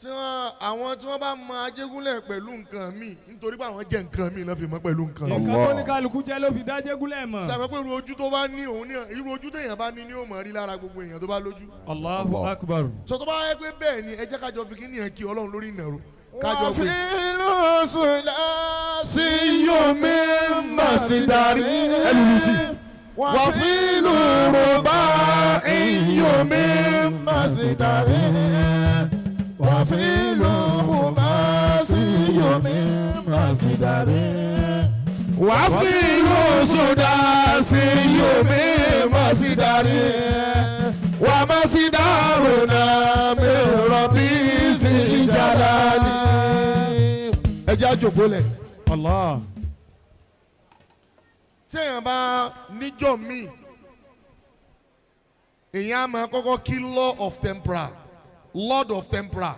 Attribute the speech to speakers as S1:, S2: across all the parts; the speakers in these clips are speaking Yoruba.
S1: Tí wọ́n àwọn tí wọ́n bá mọ Ajégúnlẹ̀ pẹ̀lú nǹkan míì, nítorí pé àwọn jẹ́ nǹkan míì lọ́ fi mọ̀ pẹ̀lú nǹkan míì.
S2: Nǹkan tó ní kálukú jẹ́ ló fi dá Ajégúnlẹ̀ mọ̀.
S1: Sàmọ́ pé irú ojú tó bá ní òun ní irú ojú téèyàn bá ní ni ó mọ̀ rí lára gbogbo èèyàn tó bá lójú.
S2: Allahu akbar.
S1: Sọ tó bá yẹ pé bẹ́ẹ̀ ni, ẹ jẹ́ kájọ fi kíní yẹn kí Ọlọ́run lórí ìnàró. Kájọ pé
S3: Síyùmí Màsídàrí ẹlùlùsì. Wàfíìlù rọ̀bà ìyùmí Màsídàrí. Wàfíìlù Màsíyùmí Màsídàrí. Wàfíìlù Sùdàsíyùmí Màsídàrí. Wàmásídàrúnà mi rọ̀bì sí jàlálì.
S1: Ẹ jẹ́ àjòkó lẹ̀.
S2: Allah.
S1: Téèyàn bá níjọ́ míì, èèyàn á máa kọ́kọ́ kí law of temporal, lord of temporal,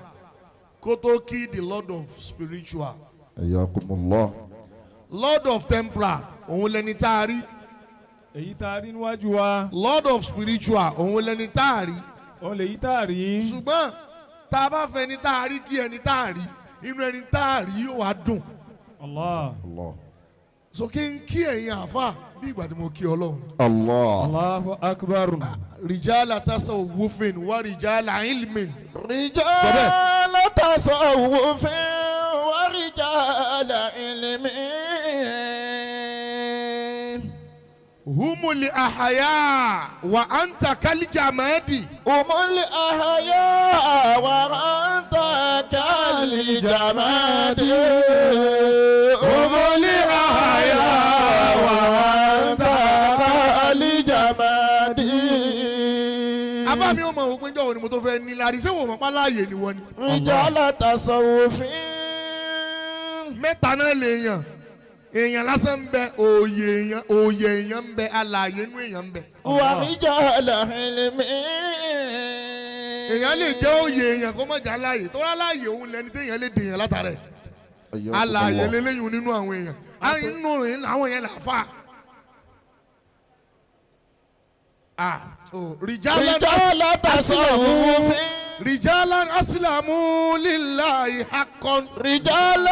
S1: kó tó kí the lord of spiritual.
S4: Ayakumullah.
S1: Lord of temporal, òun lẹni tá a rí.
S2: Èyí tá a rí níwájú wa.
S1: Lord of spiritual, òun lẹni tá a rí.
S2: Òun lèyí tá a rí.
S1: Ṣùgbọ́n tá a bá fẹ́ ẹni tá a rí kí ẹni tá a rí, inú ẹni tá a rí yóò wá dùn.
S2: Allah.
S4: Allah.
S1: So kí n kí ẹ̀yin àáfà bí ìgbà tí mo kí Ọlọ́run.
S4: Allah.
S2: Allahu akbar.
S1: Rijala tasawwufin wa rijala ilmin.
S3: رجال تصوف ورجال علم.
S1: Humuli ahaya wa anta kalijamadi.
S3: هم الأحياء وأنت كالجماد. هم الأحياء وأنت كالجماد.
S1: Abá mi ò mọ̀ òpin jọ̀wọ́ ni mo tó fẹ́ ní lárí, ṣé wò mọ̀ pa láàyè ni wọ́n ni.
S3: رجال تصوف.
S1: Mẹ́ta náà lè yàn, èèyàn lásán ń bẹ, òòyè èèyàn, òòyè èèyàn ń bẹ, alààyè inú èèyàn ń bẹ.
S3: ورجال علم.
S1: Èèyàn lè jẹ́ òòyè èèyàn kó má jẹ́ alààyè, tó rà láàyè òun lẹni téèyàn lè dèèyàn látara ẹ̀. Alààyè lélẹ́yìn nínú àwọn èèyàn, nínú àwọn èèyàn là fà.
S3: رجال تصوف.
S1: Rijalan asilamu lillahi haqqan.
S3: رجال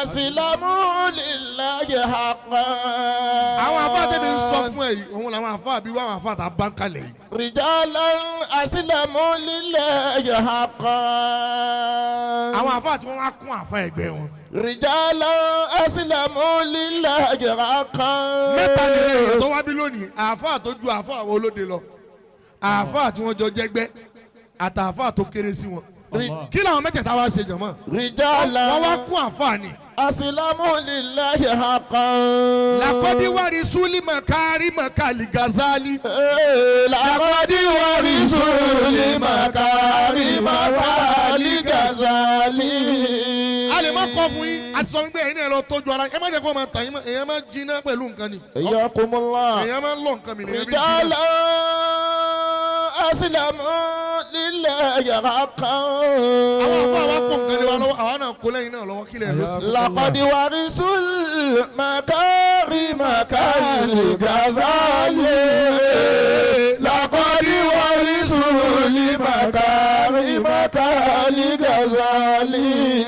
S3: أسلموا لله حقا.
S1: Àwọn àfáà tẹ̀mí ń sọ fún ẹ yìí, òun làwọn àfáà bí wọ́n àwọn àfáà tá a bá ń kalẹ̀ yìí.
S3: رجال أسلموا لله حقا.
S1: Àwọn àfáà tí wọ́n wá kún àfáà ẹgbẹ́ wọn.
S3: رجال أسلموا لله حقا.
S1: Mẹ́ta ni èèyàn tó wá bí lónìí, àfáà tó ju àfáà àwọn olóde lọ, àfáà tí wọ́n jọ jẹ́gbẹ́, àtàfáà tó kéré sí wọn. Kí làwọn mẹ́tẹ̀ẹ̀ta wá ṣe jọ̀mọ́?
S3: رجال
S1: Wọ́n wá kún àfáà ni.
S3: أسلموا لله حقا.
S1: Làkọ́dí wárí súlímọ̀ kárí mọ̀kàlì gazali.
S3: لقد ورثوا لمكارم والغزالي.
S1: A lè má kọ́ fún yín, a ti sọ wípé ẹ̀yin náà lọ tọ́jú ara yín, ẹ má jẹ́ kó máa tàn yín mọ́, èèyàn máa jiná pẹ̀lú nǹkan ni.
S3: حياكم الله.
S1: Èèyàn máa ń lọ nǹkan mi nìyẹn fi jiná.
S3: رجال أسلموا لله حقا.
S1: Àwọn àfọ àwọn kò nǹkan lé wa lọ́wọ́, àwa náà kó lẹ́yìn náà lọ́wọ́ kílẹ̀ ló sì.
S3: لقد ورثوا المكارم كالغزالي. لقد ورثوا المكارم كالغزالي.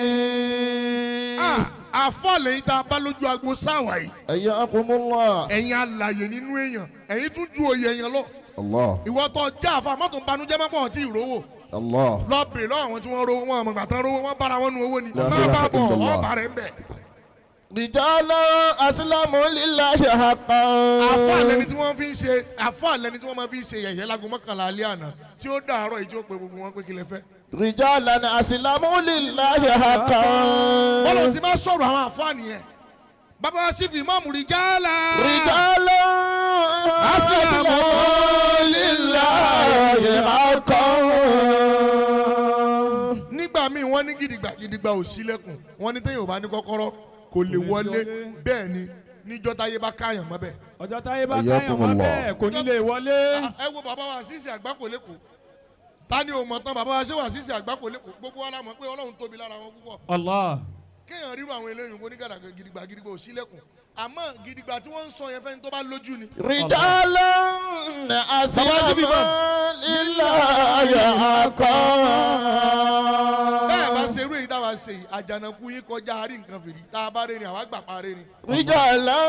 S1: Àfọ lẹ́yìn tá a bá lójú agbo sáwà yìí.
S3: حياكم الله.
S1: Ẹ̀yin alàyè nínú èèyàn, ẹ̀yin tún ju òye èèyàn lọ.
S4: Allah.
S1: Ìwọ tó já àfa mọ́tò ń banújẹ́ mọ́pọ̀ tí ì rówó.
S4: Allah.
S1: Lọ bèrè lọ́wọ́ àwọn tí wọ́n rówó wọn, àmọ̀gbà tán rówó wọn bára wọn nu owó ni.
S4: La
S1: Má
S4: ilaha
S1: bá bọ̀
S4: illallah.
S1: ọ̀bà rẹ̀ ń bẹ̀.
S3: رجال أسلموا لله حقا.
S1: Àfọ àlẹni tí wọ́n fi ń ṣe, àfọ àlẹni tí wọ́n máa fi ń ṣe yẹ̀yẹ́ láago 11 alẹ́ àná tí ó dàárọ̀ ìjọ pé gbogbo wọn pé kí lẹ fẹ́.
S3: رجال أسلموا لله حقا.
S1: Bọ́lá ti máa sọ̀rọ̀ àwọn àfọ ànìyẹn. Bàbá wa sì fi ìmọ̀ọ́mù rìjálà.
S3: رجال أسلموا لله حقا.
S1: Nígbà míì wọ́n ní gidigba gidigba ò sílẹ̀kùn, wọ́n ní téèyàn ò bá ní kọ́kọ́rọ́ kò lè wọlé, bẹ́ẹ̀ ni níjọ́ táyé bá káyàn mọ́ bẹ́ẹ̀.
S2: Ọjọ́ táyé bá káyàn mọ́ bẹ́ẹ̀ kò ní lè wọlé.
S1: Ẹ wo bàbá wa Àṣìṣe Àgbákò lẹ́kọ̀ọ́, ta ni ò mọ̀ tán bàbá wa ṣé wà Àṣìṣe Àgbákò lẹ́kọ̀ọ́, gbogbo wa la mọ̀ pé Ọlọ́run tóbi lára wọn púpọ̀.
S2: Allah.
S1: Kéèyàn ríru àwọn eléyìí kó ní gàdàgbà gidigba gidigba ò sílẹ̀kùn, àmọ́ gidigba tí wọ́n ń sọ yẹn fẹ́ni tó bá lójú ni.
S3: رجالا أسلموا لله حقا.
S1: Bẹ́ẹ̀ bá ṣe irú èyí táwa ṣe yìí, àjànàkú yín kọjá àárín nǹkan fìrí tá a bá rẹ̀ ni àwa gbà pa rẹ̀ ni.
S3: رجالا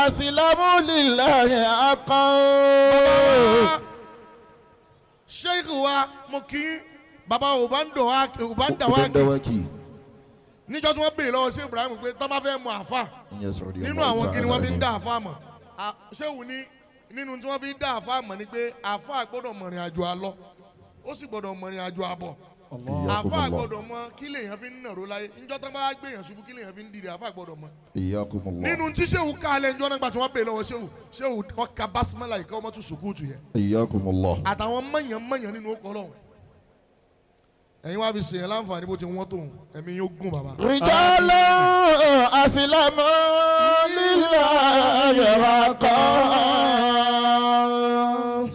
S3: أسلموا لله حقا.
S1: Sheikh wa, mo kí yín, bàbá Ubandawaki.
S4: Ubandawaki.
S1: Níjọ́ tí wọ́n béèrè lọ́wọ́ Sheikh Ibrahim pé tọ́ bá fẹ́ mọ àfa nínú àwọn kí ni wọ́n fi ń dá àfa mọ̀, Sheikh ní nínú tí wọ́n fi ń dá àfa mọ̀ ni pé àfa gbọ́dọ̀ mọ̀rìn àjò àlọ, ó sì gbọ́dọ̀ mọ̀rìn àjò àbọ̀. Àfa gbọ́dọ̀ mọ kí lèèyàn fi ń nàró láyé, níjọ́ tán bá gbé èèyàn ṣubú, kí lèèyàn fi ń dìde, àfa gbọ́dọ̀ mọ̀.
S4: Iyakumullah.
S1: Nínú tí Sheikh ká alẹ́ níjọ́ náà gbà tí wọ́n béèrè lọ́wọ́ Sheikh, Sheikh ọkà basmala yìí kọ́ ọmọ tún sùkúùtù yẹn
S4: Iyakumullah.
S1: àtàwọn mọ̀yàn mọ̀yàn nínú ó kọ́ lọ́hùn. Ẹ̀yin wá fi ṣèyàn láǹfààní bó ti wọ́n tóun, ẹ̀mí yóò gùn bàbá.
S3: رجالا أسلموا لله حقا.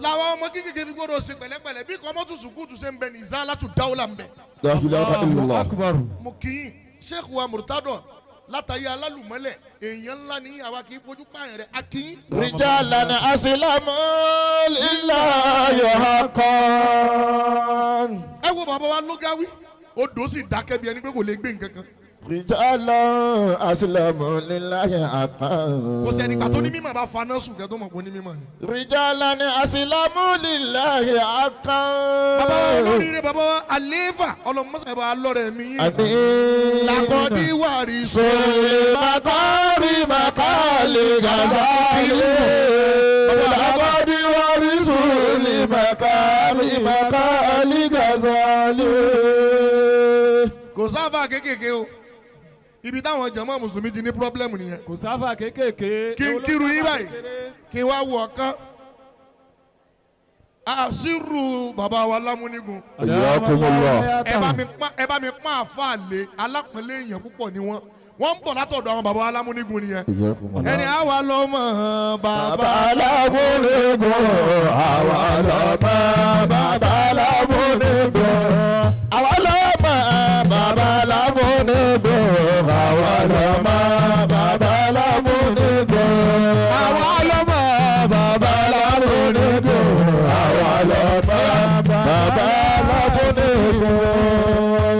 S1: Làwọn ọmọ kékeré fi gbọ́dọ̀ ṣe pẹ̀lẹ́pẹ̀lẹ́ bí kọ́mọ́tù sùkúùtù ṣe ń bẹ ní ìzálàtù dáwọ́là ń bẹ.
S4: La ilaha illallah.
S2: Akbar.
S1: Mo kì í Sheikh wa Murtado látàyé alálùmọ́lẹ̀, èèyàn ńlá ní àwa kì í fojú pààyàn rẹ̀, a kì í.
S3: رجالا أسلموا لله حقا.
S1: Ẹ wo bàbá wa Lógáwí, odò sì dákẹ́ bí ẹni pé kò lè gbé nǹkan kan.
S3: رجالا أسلموا لله حقا.
S1: Kò sẹ́ni ìgbà tó ní mímọ̀ bá faná sùn kẹ́ tó mọ̀ pé ní mímọ̀ ni.
S3: رجالا أسلموا لله حقا.
S1: Bàbá wa olóríire, bàbá wa àlééfà, ọlọmọsà bá lọ́rẹ̀ mi yín.
S3: آمين.
S1: Làkọ́dí wàrí sọ.
S3: مقاري مقالي غزالي لقد ورثوا لمقاري مقالي غزالي.
S1: Kò sáfà kéékèèké o, ibi táwọn jàmá mùsùlùmí ti ní pírọ́blẹ́mù nìyẹn.
S2: Kò sáfà kéékèèké.
S1: Kí n kírun yín báyìí, kí n wá wọ ọ̀kan àṣírù bàbá wa lámúnigun.
S4: Iyakumullah.
S1: Ẹ bá mi pọ́n, ẹ bá mi pọ́n àfa lé alápọ̀nlé, èèyàn púpọ̀ ni wọ́n, wọ́n ń bọ̀ látọ̀dọ̀ àwọn bàbá wa lámúnigun nìyẹn.
S4: Iyakumullah.
S1: Ẹni àwa lọ́mọ bàbá
S3: Bàbá lámúnigun, àwa lọ́mọ bàbá lámúnigun, àwa lọ́mọ bàbá lámúnigun, àwa lọ́mọ bàbá lámúnigun, àwa lọ́mọ bàbá lámúnigun, àwa lọ́mọ bàbá lámúnigun.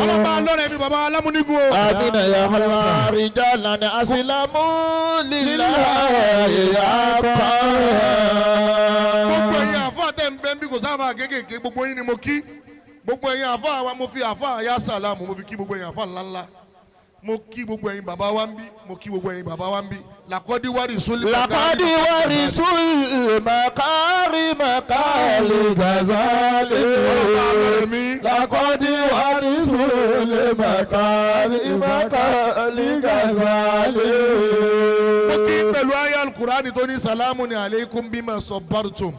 S1: Ọlọ́pàá lọ́rẹ̀ mi bàbá wa lámúnigun o.
S3: Amina ya Allah, rijalan asilamu lillahi haqqan.
S1: Gbogbo ẹ̀yin àfa tẹ̀ ń bẹ́ ń bí, kò sáfà kéékèèké, gbogbo yín ni mo kí. Gbogbo ẹ̀yin àfa wa, mo fi àfa ya sàlámù, mo fi kí gbogbo ẹ̀yin àfa ńláńlá. Mo kí gbogbo ẹ̀yin bàbá wa ń bí, mo kí gbogbo ẹ̀yin bàbá wa ń bí. Làkọ́dí wárì sólì.
S3: لقد ورثوا المقار مقال غزالي. لقد ورثوا المقار مقال غزالي.
S1: Mo kí pẹ̀lú ayé alukurani tó ní salamu ni aleikum bima sabartum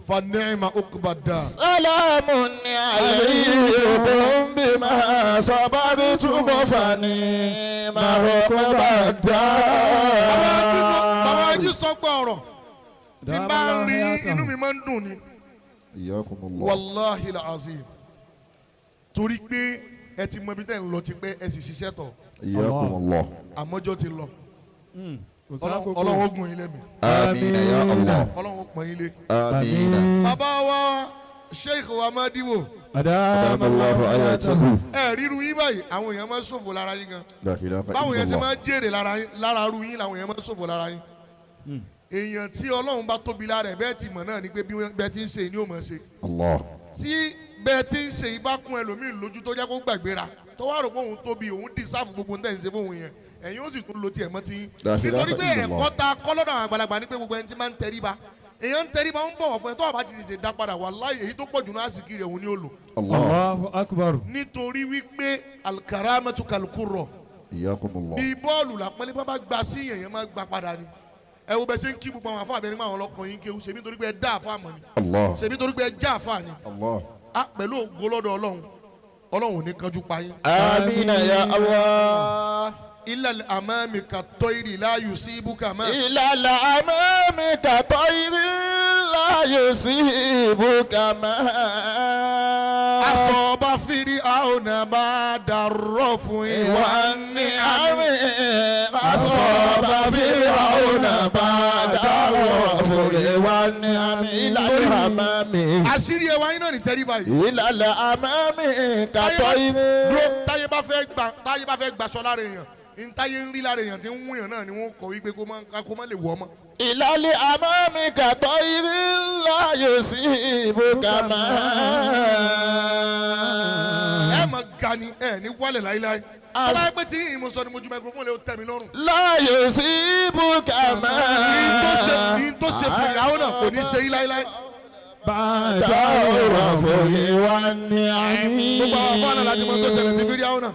S1: fa ni'ma uqbada.
S3: سلام عليكم بما صبرتم فنعم عقبى
S1: Bàbá
S3: الدار.
S1: ajú sọ pé ọ̀rọ̀ tí n bá ń rí, inú mi máa ń dùn ni.
S4: Iyakumullah.
S1: Wàláhi azim, torí pé ẹ ti mọ ibi tẹ́ ń lọ ti pẹ́, ẹ sì ṣiṣẹ́ tọ̀.
S4: Iyakumullah.
S1: Àmọ́jọ́ ti lọ.
S2: Kò sákòókò.
S1: Ọlọ́run ó gùn yín lẹ́mìí.
S4: Amina ya Allah.
S1: Ọlọ́run ó pọ́n yín lé.
S4: Amina.
S1: Bàbá wa Sheikh wa Madiwo.
S4: Adamallahu ayatahu.
S1: Ẹ ríru yín báyìí, àwọn èèyàn máa ń ṣòfò lára yín gan.
S4: La ilaha
S1: Báwọn èèyàn ṣe
S4: illallah.
S1: máa ń jèrè lára yín, lára ru yín làwọn èèyàn máa ń ṣòfò lára yín. Èèyàn tí Ọlọ́run bá tóbi lára ẹ̀ bẹ́ẹ̀ ti mọ̀ náà ni pé bí bẹ́ẹ̀ ti ń ṣe ni ó máa ṣe.
S4: Allah.
S1: Tí bẹ́ẹ̀ ti ń ṣe ibà kún ẹlòmíì lójú tó jẹ́ kó gbàgbéra, tó wá rò pé òun tóbi, òun dìsáàfù gbogbo ń tẹ̀ ń ṣe fóun yẹn, ẹ̀yin ó sì tún lo tiẹ̀ mọ́ ti yín.
S4: La ilaha
S1: Nítorí pé
S4: illallah.
S1: ẹ̀kọ́ ta kọ́ lọ́dọ̀ àwọn àgbàlagbà ni pé gbogbo ẹni tí máa ń tẹríba, èèyàn ń tẹríba, ń bọ̀wọ̀ fún ẹ, tó wà bá ti tètè dá padà, wàláhì èyí tó pọ̀ jù náà àsìkí rẹ̀ òun ni ó lò.
S4: Allah.
S2: Allahu akbar.
S1: Nítorí wípé alkaramatu kalkurọ
S4: Iyakumullah.
S1: bí bọ́ọ̀lù làpọ́nlé bá bá gba sí èèyàn máa gba padà ni. Ẹ wo bẹ ṣe ń kí gbogbo àwọn àfáà bẹ nígbà àwọn ọlọ́kàn yín kéwú, ṣèbí torí pé ẹ dá àfáà mọ̀ ni,
S4: Allah.
S1: ṣèbí torí pé ẹ já àfáà ni.
S4: Allah.
S1: A pẹ̀lú ògo lọ́dọ̀ Ọlọ́run, Ọlọ́run ò ní kánjú pa yín.
S3: Amina ya Allah.
S1: Ilal amami ka tọ́ìrì la yusibuka ma.
S3: إلى الأمام كطير لا يصيبك ما.
S1: Aṣọ ọba firi àwọn Fìràwọ̀nà bá dàrọ̀ fún ìwà ní àmì.
S3: أصاب فرعون بعد الرفع والنعم إلى الأمام
S1: Àṣírí ẹwà yín náà ní tẹríba yìí.
S3: إلى الأمام كطير
S1: Dúró, táyé bá fẹ́ gbà táyé bá fẹ́ gbaṣọ lára èèyàn ní táyé ń rí lára èèyàn tí ń wúyàn náà ni wọ́n kọ wípé kó má lè wọ́ ọmọ.
S3: إلى الأمام كطير لا يصيبك ما
S1: Ẹ mọ̀ ga ni ẹ ní wálẹ̀ láíláí. Tọ́lá yẹ pé tí yìnyín mo sọ ni mo ju microphone lé o tẹ́ mi lọ́rùn.
S3: لا يصيبك ما
S1: Ní tó ṣe fún ìyàwó náà kò ní ṣe yín láíláí.
S2: Bàdà
S3: الرفع والنعم
S1: Gbogbo àwọn afọ àná láti mọ tó ṣẹlẹ̀ sí fíríàwó náà.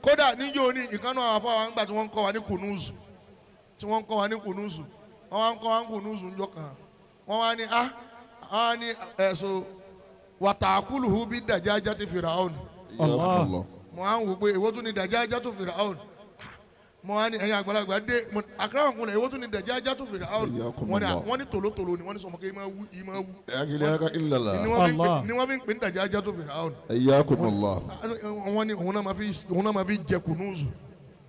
S1: Kódà níjó ní ìkànnì àwọn afọ àwọn àgbà tí wọ́n ń kọ́ wa ní kùnúùsù tí wọ́n ń kọ́ wa ní kùnúùsù wọ́n wá ń kọ́ wa ní kùnúùsù ńjọ́ kan wọ́n wá ní ah wọ́n wá ní ẹ̀sọ́ wàtàkùlùhù bí dàjájá ti Fìràhùn.
S2: Allah.
S1: Mo á ń wò pé èwo tún ni dàjájá tó Fìràhùn. Mo á ní ẹ̀yin àgbàlagbà dé àkàrà òkun lẹ̀ èwo tún ni dàjájá tó Fìràhùn. Wọ́n ní tòlótòló ni wọ́n ní sọmọ kí ìmọ̀ wú ìmọ̀ wú.
S4: La ilaha illallah.
S1: Ni wọ́n fi ń pè ní dàjájá tó Fìràhùn.
S4: Hayyakum Allah.
S1: Wọ́n ní òun náà máa fi jẹ kùnúùsù.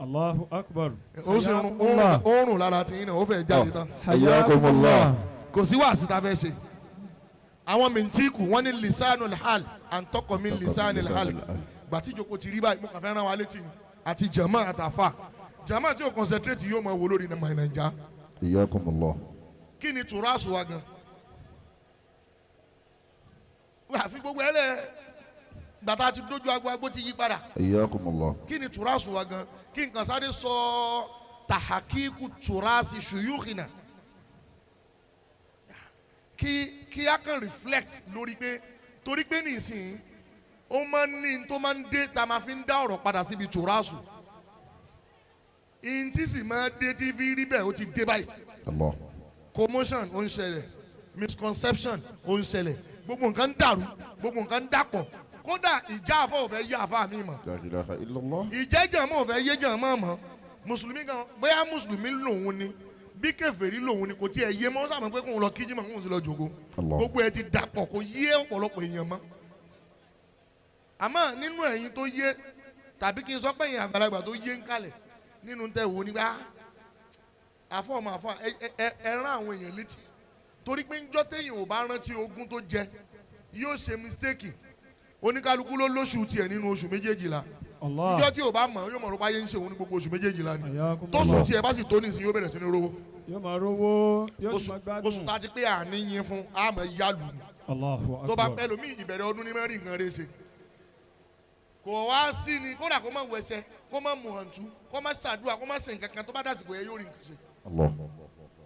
S2: Allahu akbar.
S1: Ó sì rún oorun lára tí yín náà ó fẹ́ jáde tán.
S4: Hayyakum Allah.
S1: Kò sí wàásù tá a fẹ́ ṣe. Àwọn mìntíkù wọ́n ní lisanul hal àǹtọ́kọ̀ mi lisanul hal. Gbàtí ìjókòó ti rí báyìí mo kàn fẹ́ rán wa létí ni àti jama àtàfà. Jama tí o concentrate yóò máa wò lórí Naija.
S4: Hayyakum Allah.
S1: Kí ni tùrọ̀sù wa gan? Àfi gbogbo ẹ lẹ gbàtà ti dójú agbo agbo ti yí padà.
S4: Hayyakum Allah.
S1: Kí ni tùrọ̀sù wa gan? Kí nǹkan sáré sọ tàhàkíkù tùrọ̀sì ṣùyúkìnà. Kí a kàn reflect lórí pé torí pé nísìnyí ó máa ń ní tó máa ń dé tá a máa fi ń dá ọ̀rọ̀ padà síbi tùrọ̀sù. Ìntí sì máa dé tí fi rí bẹ́ẹ̀ ó ti dé báyìí.
S4: Allah.
S1: Commotion ó ń ṣẹlẹ̀, misconception ó ń ṣẹlẹ̀, gbogbo nǹkan ń dàrú, gbogbo nǹkan ń dàpọ̀. Kódà ìjà àfọ ò fẹ́ yé àfa mi mọ̀.
S4: La ilaha illallah.
S1: Ìjẹ́jẹ̀ mọ̀ ò fẹ́ yé jẹ̀ mọ̀ mọ̀. Mùsùlùmí kan bóyá mùsùlùmí lòun ni bí kèfèrí lòun ni kò tiẹ̀ yé mọ́ sábà pé kóun lọ kíjí mọ̀ kóun sì lọ jòkó.
S4: Allah.
S1: Gbogbo ẹ ti dàpọ̀ kò yé ọ̀pọ̀lọpọ̀ èèyàn mọ́. Àmọ́ nínú ẹ̀yin tó yé tàbí kí n sọ pé ẹ̀yin àgbàlagbà tó yé ń kalẹ̀ nínú tẹ̀ wò nígbà àfọ̀ ọmọ àfọ̀ ẹ rán àwọn èèyàn létí torí pé ńjọ́ téèyàn ò bá rántí ogún tó jẹ yóò ṣe mistake. Oníkálukú ló lóṣù tiẹ̀ nínú oṣù méjèèjìlá.
S2: Allah.
S1: Ńjọ́ tí ò bá mọ̀ yóò mọ̀ rọ́pá yé ń ṣe òun ní gbogbo oṣù méjèèjìlá ni.
S2: Hayyakum
S1: Tóṣù
S2: Allah.
S1: tiẹ̀ bá sì tó nísìnyí yóò bẹ̀rẹ̀ sí ní rówó.
S2: Yóò máa rówó yóò sì máa
S1: Oṣù
S2: gbádùn.
S1: tá a ti pé àní yín fún àmọ́ yálù ni.
S2: Allahu akbar.
S1: Tó bá pẹ́ lómi ìbẹ̀rẹ̀ ọdún ní mẹ́rin nǹkan rẹ̀ ṣe. Kò wá sí ni kódà kó má wẹṣẹ kó má mú hàntú kó má ṣàdúrà kó má ṣe nǹkan kan tó bá dàsìkò yẹn yóò rí nǹkan ṣe.
S4: Allah.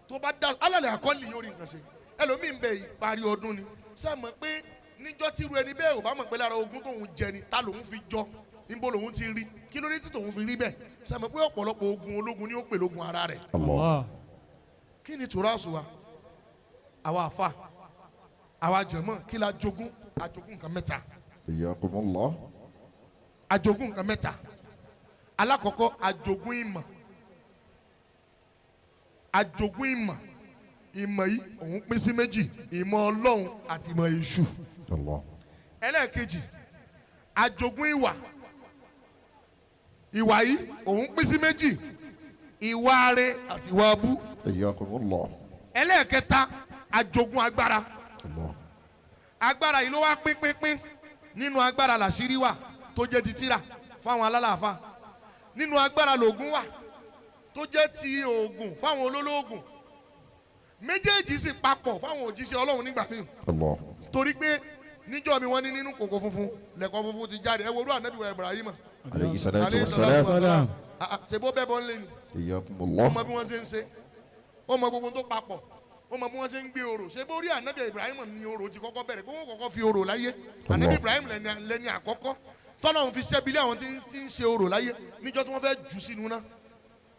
S1: Tó bá dá alálẹ̀ àkọ́lì yóò rí nǹkan ṣe. Ẹlòmíì ń bẹ ìparí ọdún ni. Ṣé mọ̀ pé níjọ́ tíru ẹni bẹ́ẹ̀ ò bá mọ̀ pé lára ogún tóun jẹ ni ta lòun fi jọ níbo lòun ti rí kí ló dé tí tòun fi rí bẹ́ẹ̀. Ṣé mọ̀ pé ọ̀pọ̀lọpọ̀ ogun ológun ni ó pè lógun ara rẹ̀.
S4: Allah.
S1: Kí ni tùrọ̀sù wa? Àwa àfa àwa jẹ̀mọ́ kí la jogún? Àjogún nǹkan mẹ́ta.
S4: Hayyakum Allah.
S1: Àjogún nǹkan mẹ́ta. Alákọ̀ọ́kọ́ àjogún ìmọ̀. Àjogún ìmọ̀. Ìmọ̀ yìí òun pín sí méjì, ìmọ̀ Ọlọ́run àti ìmọ̀ èṣù.
S4: Allah.
S1: Ẹlẹ́ẹ̀kejì àjogún ìwà. Ìwà yìí òun pín sí méjì, ìwà rere àti ìwà abú.
S4: Hayyakum Allah.
S1: Ẹlẹ́ẹ̀kẹta àjogún agbára.
S4: Allah.
S1: Agbára yìí ló wá pín pín pín. Nínú agbára làṣírí wà tó jẹ́ ti tírà fáwọn alálàáfà. Nínú agbára lògùn wà tó jẹ́ ti oògùn fáwọn olólóògùn. Méjèèjì sì papọ̀ fáwọn òjíṣẹ́ Ọlọ́run nígbà míì.
S4: Allah.
S1: Torí pé níjọ́ mi wọ́n ní nínú kòkó funfun lẹ̀kọ́ funfun ti jáde. Ẹ wo orú ànábì wa Ibrahim.
S4: Alayhi salatu
S1: Alayhi
S4: wassalam.
S1: salatu wassalam. Ṣe bó bẹ́ẹ̀ bọ́ ń lé ni.
S4: Hayyakum
S1: Ó
S4: Allah.
S1: mọ bí wọ́n ṣe ń ṣe. Ó mọ gbogbo tó papọ̀. Ó mọ bí wọ́n ṣe ń gbé orò. Ṣé bó rí ànábì Ibrahim ní orò ti kọ́kọ́ bẹ̀rẹ̀ pé wọ́n kọ́kọ́ fi orò láyé. Ànábì Ibrahim lẹ́ni àkọ́kọ́ tọ́lọ́run fi ṣẹ́bi lé àwọn tí ń ṣe orò láyé níjọ́ tí wọ́n fẹ́ jù sínú náà.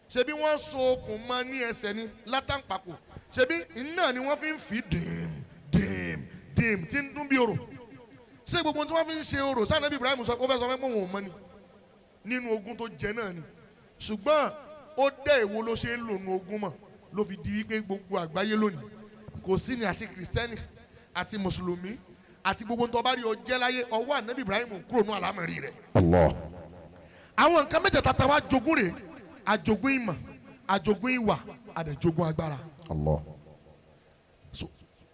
S1: Ṣebí wọ́n so okùn mọ́ ní ẹsẹ̀ ni látàǹpàkò. Ṣebí iná ni wọ́n fi ń fi dìm dìm dìm tí ń dún bí orò. Ṣé gbogbo tí wọ́n fi ń ṣe orò sáà ànábì Ibrahim sọ ó fẹ́ sọ fẹ́ pé òun ò mọ̀ ni nínú ogun tó jẹ náà ni. Ṣùgbọ́n ó dẹ́ èwo ló ṣe ń lò nu ogun mọ̀ ló fi di wípé gbogbo àgbáyé lónìí kò sí ni àti kìrìsìtẹ́nì àti mùsùlùmí àti gbogbo ntọ́ bá rí ọ jẹ́ láyé ọwọ́ ànábì Ibrahim kúrò ní àlámọ̀rí rẹ̀.
S4: Allah.
S1: Àwọn nǹkan mẹ́tẹ̀ẹ̀ta tá a wá jogún rè, àjogún ìmọ̀, àjogún ìwà, àdẹ̀jogún agbára.
S4: Allah.
S1: So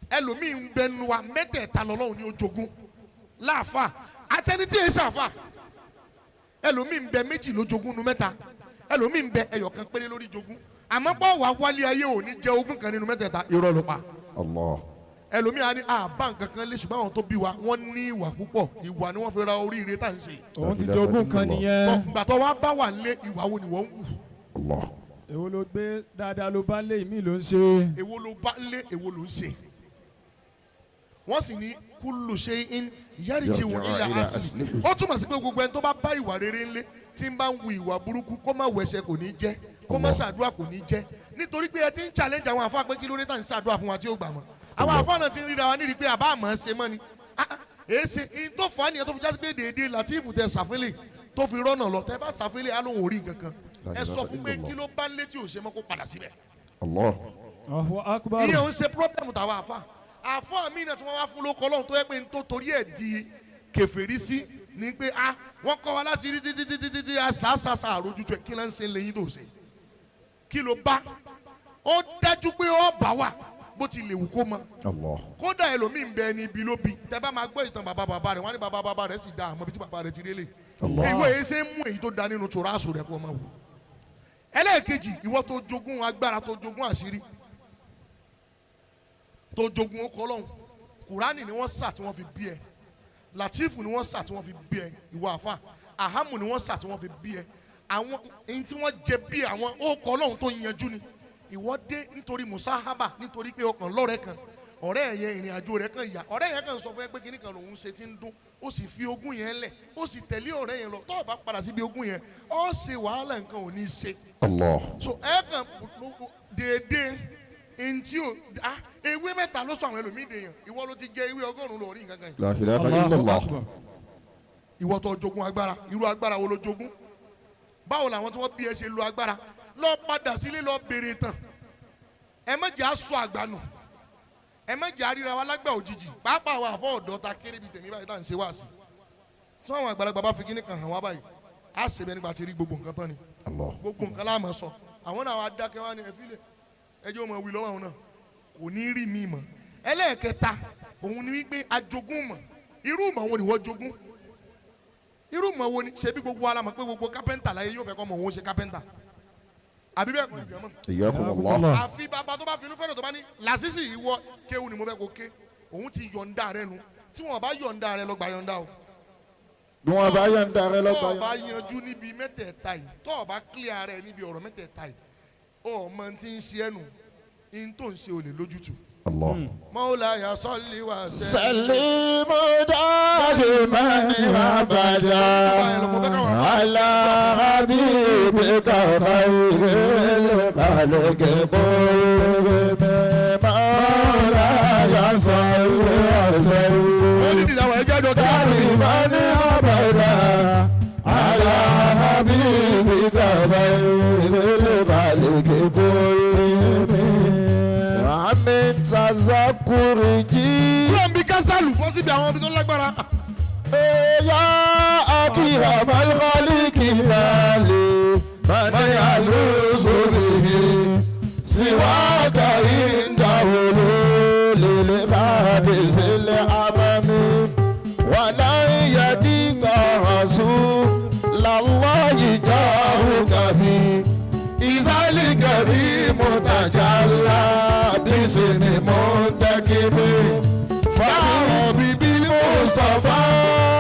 S1: ẹlòmíì ń bẹ nu wa mẹ́tẹ̀ẹ̀ta lọ́lọ́run ní ó jogún láàfà àtẹni tí èsì àfà. Ẹlòmíì ń bẹ méjì ló jogún nu mẹ́ta, ẹlòmíì ń bẹ ẹyọ̀kan péré lórí jogún. Àmọ́ pọ̀ wá wálé ayé ò ní jẹ ogún kan nínú mẹ́tẹ̀ẹ̀ta, irọ́ ló pa.
S4: Allah.
S1: Ẹlòmíì á ní àbá nǹkan kan lé, ṣùgbọ́n àwọn tó bí wa wọ́n ní ìwà púpọ̀, ìwà ni wọ́n fi ra oríire tá à ń ṣe.
S2: Òun ti jogún kan nìyẹn.
S1: Gbà tó wá bá wà lé, ìwà wo ni wọ́n ń wù?
S4: Allah.
S2: Èwo ló gbé dáadáa ló bá lé ìmí ló ń ṣe.
S1: Èwo ló bá lé, èwo ló ń ṣe? Wọ́n sì ní kullu shay'in yarji'u ila asli. Ó túmọ̀ sí pé gbogbo ẹni tó bá bá ìwà rere ńlé tí ń bá ń wu ìwà burúkú, kó má wẹsẹ̀ kò ní jẹ́, kó má ṣàdúrà kò ní jẹ́. Nítorí pé ẹ ti ń challenge àwọn àfáà pé kí ló dé tá ń ṣàdúrà fún wa tí ó gbà mọ́. Àwọn àfáà náà ti ń ríra wa nírìí pé àbá àmọ́ ṣe mọ́ ni. Èé ṣe in tó fà á nìyẹn tó fi jásí pé dèédé Latif tẹ ṣàfilẹ̀ tó fi rọ́nà lọ. Tẹ bá ṣàfilẹ̀ á lóun ò rí nǹkan kan. Ẹ sọ fún pé kí ló bá ń létí ò ṣe mọ́, kó padà síbẹ̀.
S4: Allah.
S2: Allahu akbar.
S1: Ìyẹn ò ń ṣe problem tàwa àfa. Àfa mi náà tí wọ́n wá fún lóko Ọlọ́run tó yẹ pé n tó torí ẹ̀ di kèfèrí sí ni pé a wọ́n kọ́ wa láti rí títí títí títí àṣàṣàṣà àrójútu ẹ̀. Kí ló ń ṣe lẹ́yìn tó ṣe? Kí ló bá? Ó dájú pé ó bá wà bó ti lè wù kó mọ.
S4: Allah.
S1: Kódà ẹlòmíì ń bẹ ẹni ibi ló bi. Tẹ bá máa gbọ́ ìtàn bàbá bàbá rẹ̀, wọ́n á ní bàbá bàbá rẹ̀ sì da, àmọ́ ibi tí bàbá rẹ̀ ti rélé.
S4: Allah.
S1: Ìwé yìí ṣe ń mú èyí tó da nínú tòrásù rẹ̀ kó máa wò. Ẹlẹ́ẹ̀kejì, ìwọ tó jogún agbára, tó jogún àṣírí, tó jogún ọkọ Ọlọ́run, Kùránì ni wọ́n sà tí wọ́n fi bí ẹ, Latifu ni wọ́n sà tí wọ́n fi bí ẹ, ìwọ àfa ahamu ni wọ́n sà tí wọ́n fi bí ẹ, àwọn èyí tí wọ́n jẹ bí àwọn ọkọ Ọlọ́run tó yanjú ni. Ìwọ dé nítorí musahaba, nítorí pé ọkàn lọ́rẹ́ kan, ọ̀rẹ́ yẹn ìrìn àjò rẹ̀ kan yà, ọ̀rẹ́ yẹn kan sọ fún ẹ pé kíní kan lòun ṣe ti ń dún, ó sì fi ogún yẹn lẹ̀, ó sì tẹ̀lé ọ̀rẹ́ yẹn lọ. Tó o bá padà síbi ogún yẹn, ó ṣe wàhálà, nǹkan ò ní ṣe.
S4: Allah.
S1: So ẹ kàn déédéé ntí o ah ewé mẹ́ta ló sọ àwọn ẹlòmíì dèèyàn. Ìwọ ló ti jẹ ewé 100 lọ rí nǹkan kan yìí.
S4: La ilaha
S2: Allahu
S4: illallah.
S2: akbar.
S1: Ìwọ tó jogún agbára, irú agbára wo ló jogún? Báwo làwọn tí wọ́n bí ẹ ṣe lo agbára? Lọ padà sílé, lọ béèrè tán. Ẹ má jẹ́ àṣọ àgbànù, ẹ má jẹ́ àríra wa lágbà òjijì, pàápàá àwọn àfọ ọ̀dọ́ ta kéré bíi tèmi báyìí tá à ń ṣe wá sí. Tí àwọn àgbàlagbà bá fi kíní kan hàn wá báyìí, á ṣe bẹ́ẹ̀ nípa ti rí gbogbo nǹkan tán ni.
S4: Allah.
S1: Gbogbo nǹkan láàmú sọ, àwọn náà wá dákẹ́ wá ní ẹ̀fílẹ̀ ẹjẹ́ ó mọ̀ wí lọ́wọ́ àwọn náà kò ní rí mi mọ̀. Ẹlẹ́ẹ̀kẹta òun ni wípé ajogún mọ̀. Irú mọ̀ wo ni wọ́n jogún? Irú mọ̀ wo ni? Ṣebí gbogbo wa la mọ̀ pé gbogbo kápẹ́ńtà láyé yóò fẹ́ kọ́ mọ̀ òun ṣe kápẹ́ńtà, àbí bẹ́ẹ̀ kọ́ ìjọba?
S4: Iyyakumullah.
S1: Àfi bàbá tó bá finú fẹ́ràn tó bá ní làṣìṣì ìwọ kéwù ni mo fẹ́ kó ké, òun ti yọ̀ǹda rẹ nu. Tí wọn bá yọ̀ǹda rẹ lọ gbà yọ̀ǹda o.
S3: Bí wọ́n bá yọ̀ǹda rẹ
S1: tó
S3: lọ́gbà
S1: o bá yanjú níbi mẹ́tẹ̀ẹ̀ta yìí, tó o bá clear rẹ níbi ọ̀rọ̀ mẹ́tẹ̀ẹ̀ta yìí, ọmọ tí ń ṣe ẹnu in tó ń ṣe olè lójútu.
S4: Allah.
S1: Mawlaya salli wa sallim.
S3: Salimu daiman abada ala habibika khairil khalqi kullihim. Mawlaya salli wa sallim.
S1: Ó ní ìdílé ẹjọ́ àjọ kí wọ́n rí.
S3: دائما أبدا على حبيبك خير الخلق كلهم. ومن تذكر
S1: Kúrò ń bí kásálù bọ́ síbi àwọn ibi tó lágbára.
S3: يا أكرم الخلق مالي من يلوذ به سواك عند حلول الحادث الأمام. ولن يديك رسول الله جاهك به إذا الكريم تجلى باسم منتكب. فاربي بالمصطفى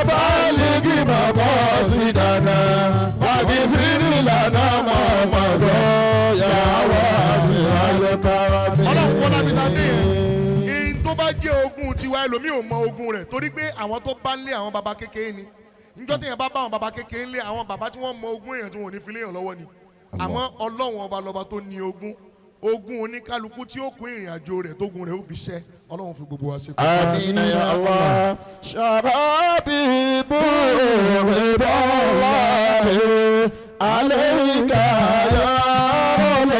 S3: بلغ مقاصدنا واغفر لنا ما مضى يا واسع الكرم.
S1: Ọlọ́run kọ́lá mi ta dé yẹn. Èyí tó bá jẹ́ ogún tiwa, ẹlòmíì ò mọ ogún rẹ̀ torí pé àwọn tó bá ń lé àwọn baba kékeré ni. Njọ́ téèyàn bá bá àwọn baba kékeré ń lé, àwọn baba tí wọ́n mọ ogún èèyàn tí wọ́n ò ní fi léèyàn lọ́wọ́ ni. Àmọ́ Ọlọ́run ọba lọ́ba tó ní ogún, ogún oníkálukú tí ó kún ìrìn àjò rẹ̀ tógun rẹ̀ ó fi ṣẹ́. Ọlọ́run fi gbogbo wa ṣe.
S3: آمين يا الله. شرابي برضا الله عليك يا رب.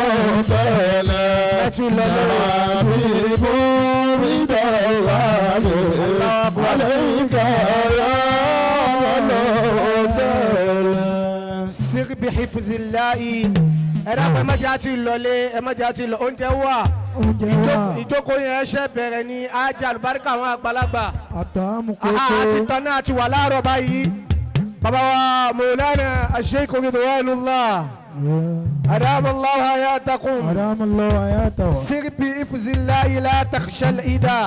S3: شرابي برضا الله. عليك يا من.
S5: Sir bi hifizilayi. Ẹ dákun, ẹ má jẹ́ àti lọlé, ẹ má jẹ́ àti lọ, oúnjẹ wà.
S2: Oúnjẹ wà.
S5: Ìjókòó yẹn ṣe bẹ̀rẹ̀ ní ajá àlùbáríkà àwọn àgbàlagbà.
S2: Àtàmú
S5: Aha, àti
S2: kókó.
S5: tán náà ti wà láàárọ̀ báyìí. Bàbá wa Mawlana Sheikh Ridwanullah adamallahu hayatakum.
S2: Adamallahu hayatahu.
S5: سر بإفز الله لا تخشى الإدى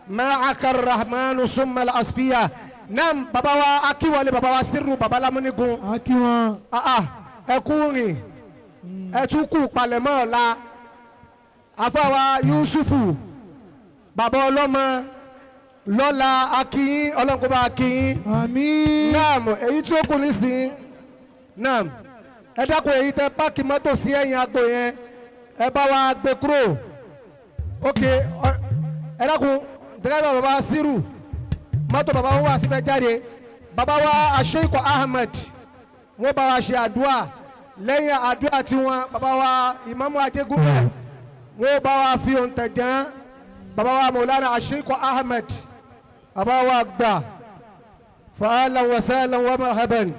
S5: معك الرحمن ثم الأصفية. Nam, bàbá wa akíwọlé, bàbá wa sírù, bàbá lámúnigun.
S2: A kí wọn.
S5: Ah ah, ẹ kú rìn, ẹ tún kú palẹ̀mọ́ ọ̀la. Àfàwà Yusufu, bàbá ọlọ́mọ lọ́la, akíyín, ọlọ́nkóbá akíyín.
S2: Àmín.
S5: Naam, èyí tí ó kù nísìnyí, naam, ẹ dákun, èyí tẹ páàkì mọ́tò sí ẹ̀yìn agbo yẹn, ẹ bá wa gbé kúrò. Ok, ẹ dákun, dẹ́rẹ́bà bàbá Sírù, mọ́tò bàbá wọn wà síbẹ̀ jáde. Bàbá wa Asheiko Ahmed, wọ́n bá wa ṣe àdúrà. Lẹ́yìn àdúrà tiwọn, bàbá wa Ìmáàmù Ajégúnbẹ̀, wọ́n bá wa fi òǹtẹ̀ jẹ́ bàbá wa Mọ̀lánà Asheiko Ahmed, bàbá wa gbà. Fa'ala wa sahlan wa marhaban.